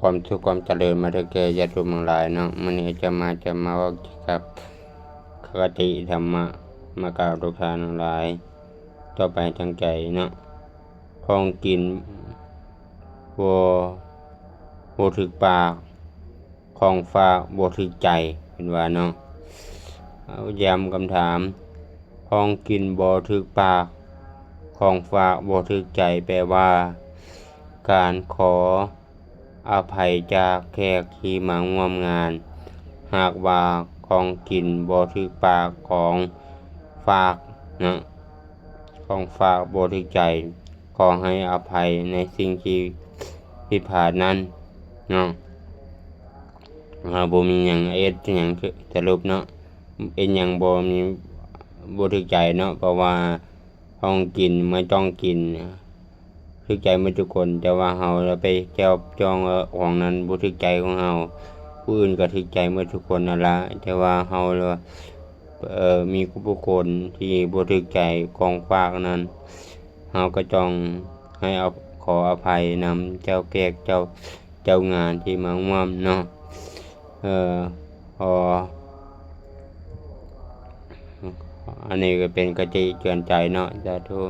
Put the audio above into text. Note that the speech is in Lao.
ຄວາມສຸກຄວາມຈະເລີນມາເດີແກ່ຍາດໂຍມທັງຫຼາຍເນາະ. ມື້ນີ້ອາດຈະມາ ຈະມາເວົ້າກ່ຽວກັບຄະຕິທຳມະ ມາກ່າວລູກຄ້າທັງຫຼາຍຕໍ່ໄປທາງໃຈເນາະ. ຂອງກິນບໍ່ ບໍ່ຖືກປາກ ຂອງຝາກບໍ່ຖືກໃຈ ເພິ່ນວ່າເນາະ. ເອົາ ຢ້ຳຄຳຖາມ ຂອງກິນບໍ່ຖືກປາກ ຂອງຝາກບໍ່ຖືກໃຈ ແປວ່າ ການຂໍອະໄພຈາກແຂກທີ່ມາຮ່ວມງານ. ຫາກວ່າຂອງກິນບໍ່ຖືກປາກ ຂອງຝາກເນາະ ຂອງຝາກບໍ່ຖືກໃຈ ຂໍໃຫ້ອະໄພໃນສິ່ງທີ່ຜິດພາດນັ້ນເນາະ. ເຮົາບໍ່ມີຫຍັງເຮັດຫຍັງສະຫຼຸບເນາະ ເຮັດຫຍັງບໍ່ມີ ບໍ່ຖືກໃຈເນາະ ເພາະວ່າຂອງກິນມັນຕ້ອງກິນ ຖືກໃຈໝົດທຸກຄົນ ແຕ່ວ່າເຮົາລະໄປຈັບຈ້ອງຂອງນັ້ນບໍ່ຖືກໃຈຂອງເຮົາ ຜູ້ອື່ນກໍຖືກໃຈໝົດທຸກຄົນນັ້ນລະ ແຕ່ວ່າເຮົາລະ ເອີ ມີບຸກຄົນທີ່ບໍ່ຖືກໃຈຂອງຝາກນັ້ນ ເຮົາກໍຕ້ອງໃຫ້ອະ ຂໍອະໄພນຳເຈົ້າແຂກ ເຈົ້າ ເຈົ້າງານທີ່ມາຮ່ວມເນາະ. ເອີ ຂໍ ອັນນີ້ກໍເປັນຄະຕິເຕືອນໃຈເນາະ. ສາທຸ.